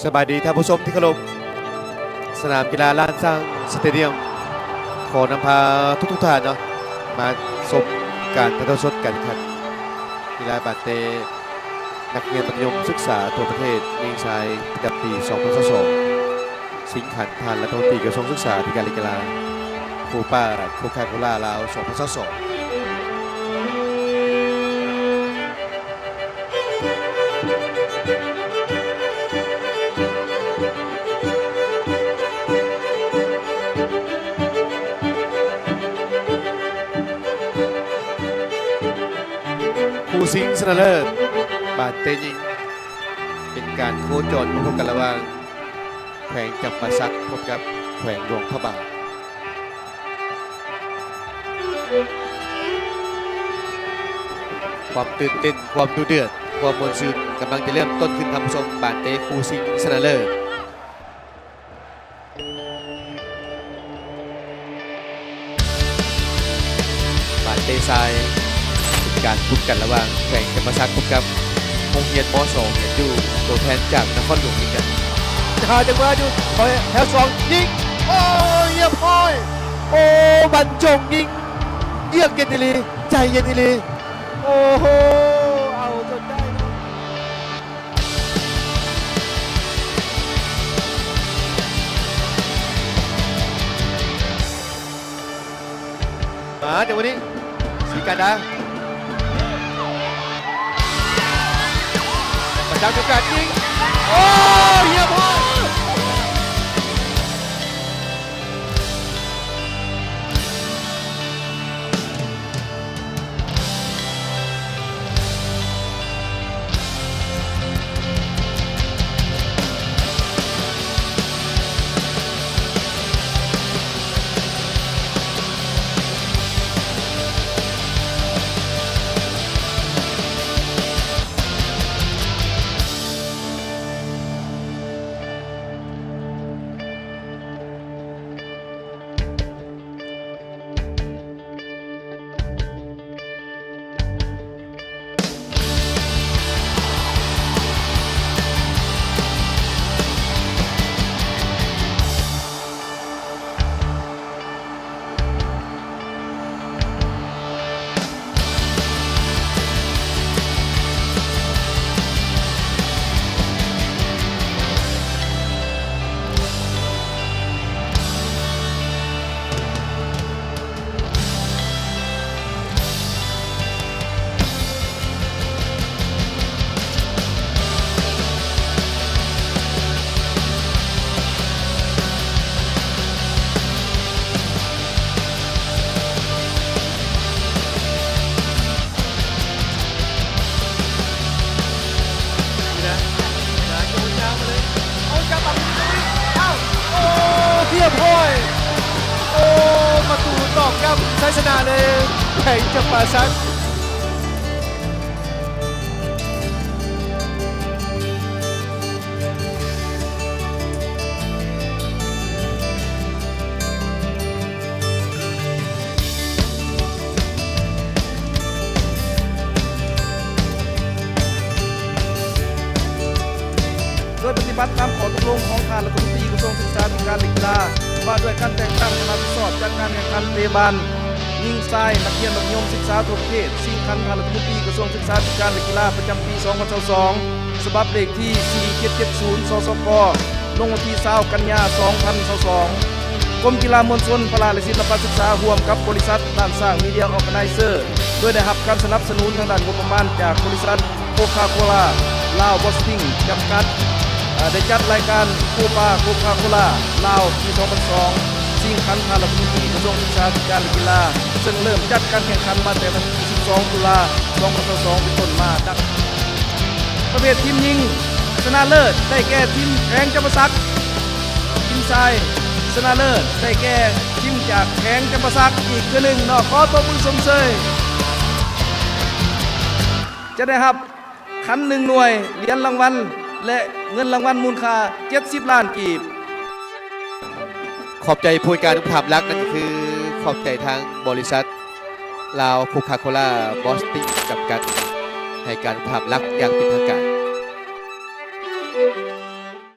ສະບາຍດີທ່ານຜູ້ຊົມທີ່ເຄົາລົບ, ສະໜາມກິລາລ້ານຊ້າງສະເຕດຽມ ຂໍນຳພາທຸກໆທ່ານເນາະ ມາຊົມການຖ່າຍທອດສົດການແຂ່ງຂັນກິລາບານເຕະນັກຮຽນມັດທະຍົມສຶກສາທົ່ວປະເທດຍິງຊາຍປະຈຳປີສອງພັນຊາວສອງ ຊິງຂັນທ່ານລັດຖະມົນຕີກະຊວງສຶກສາທິການ ແລະ ກິລາ ໂຄປາ ໂຄຄາໂຄລາ ລາວ ສອງພັນຊາວສອງ. ຄູ່ຊິງຊະນະເລີດບານເຕະຍິງ ເປັນການໂຄຈອນມາພົບກັນລະຫວ່າງ ແຂວງຈຳປາສັກພົບກັບແຂວງຫຼວງພະບາງ. ຄວາມຕື່ນເຕັ້ນ, ຄວາມດຸເດືອດ, ຄວາມມ່ວນຊື່ນກຳລັງຈະເລີ່ມຕົ້ນຂຶ້ນ, ທ່ານຜູ້ຊົມ, ບານເຕະຄູ່ຊິງຊະນະເລີດ. ບານເຕະຊາຍ ເປັນການພົບກັນລະຫວ່າງແຂວງຈຳປາສັກພົບກັບໂຮງຮຽນ ມ.ສອງ ຮຽນຢູ່ ຕົວແທນຈາກນະຄອນຫຼວງວຽງຈັນ. ຫາຈັງຫວະຢູ່ ແຖວສອງຍິງ ໂອ້ ຮຽບຮ້ອຍ ໂອ້ ບັນຈົງຍິງ ເຍືອກເຢັນອີ່ຫຼີ ໃຈເຢັນອີ່ຫຼີ ໂອ້ໂຫ ເອົາຈົນໄດ້ເນາະ. ມາຈັງຫວະນີ້ ສີກາດາ ປະຈຳໂອກາດຍິງ ໂອ້ ຮຽບຮ້ອຍ. ນີ້ນະ ນະ ໂຈນຍາວມາເລີຍ ເອົາຈັບບັກນີ້ ເອົາ ໂອ້ ຮຽບຮ້ອຍ ໂອ້ ປະຕູຕອກຍ້ຳໄຊຊະນະເລີຍ ແຂວງຈຳປາສັກ. ໂດຍປະຕິບັດຕາມຂໍ້ຕົກລົງຂອງທ່ານລັດຖະມົນຕີກະຊວງສຶກສາທິການ ແລະ ກິລາ ວ່າດ້ວຍການແຕ່ງຕັ້ງຄະນະຮັບຜິດຊອບຈັດການແຂ່ງຂັນເຕະບານຍິງຊາຍນັກຮຽນມັດທະຍົມສຶກສາທົ່ວປະເທດ ຊິງຂັນທ່ານລັດຖະມົນຕີກະຊວງສຶກສາທິການ ແລະ ກິລາ ປະຈຳປີສອງພັນຊາວສອງ ສະບັບເລກທີສີ່ເຈັດເຈັດສູນ ສສກ ລົງວັນທີຊາວ ກັນຍາ ສອງພັນຊາວສອງ. ກົມກິລາມວນຊົນ ພະລະ ແລະ ສິລະປະສຶກສາ ຮ່ວມກັບບໍລິສັດລ້ານຊ້າງ Media Organizer ໂດຍໄດ້ຮັບການສະໜັບສະໜູນທາງດ້ານງົບປະມານຈາກບໍລິສັດ ໂຄຄາໂຄລາ ລາວ ບອສຕິງ ຈຳກັດ ເອີ ໄດ້ຈັດລາຍການໂຄປາ ໂຄຄາໂຄລາ ລາວ ປີສອງພັນສອງ ຊິງຂັນທ່ານລັດຖະມົນຕີກະຊວງສຶກສາທິການ ແລະ ກິລາ ເຊິ່ງເລີ່ມຈັດການແຂ່ງຂັນມາແຕ່ວັນທີສິບສອງ ຕຸລາ ສອງພັນຊາວສອງ ເປັນຕົ້ນມາ. ປະເພດທີມຍິງ ຊະນະເລີດໄດ້ແກ່ທີມແຂວງຈຳປາສັກ, ທີມຊາຍຊະນະເລີດໄດ້ແກ່ທີມຈາກແຂວງຈຳປາສັກ ອີກເທື່ອໜຶ່ງເນາະ ຂໍຕົບມືຊົມເຊີຍ. ຈະໄດ້ຮັບຂັນໜຶ່ງໜ່ວຍ, ຫຼຽນລາງວັນ ແລະ ເງິນລາງວັນມູນຄ່າເຈັດສິບລ້ານກີບ. ຂອບໃຈຜູ້ໃຫ້ການອຸປະຖຳຫຼັກ ນັ້ນຄືຂອບໃຈທາງບໍລິສັດ ລາວ ໂຄຄາໂຄລາ ບອສຕິງ ຈຳກັດ ໃຫ້ການອຸປະຖຳຫຼັກຢ່າງເປັນທາງການ.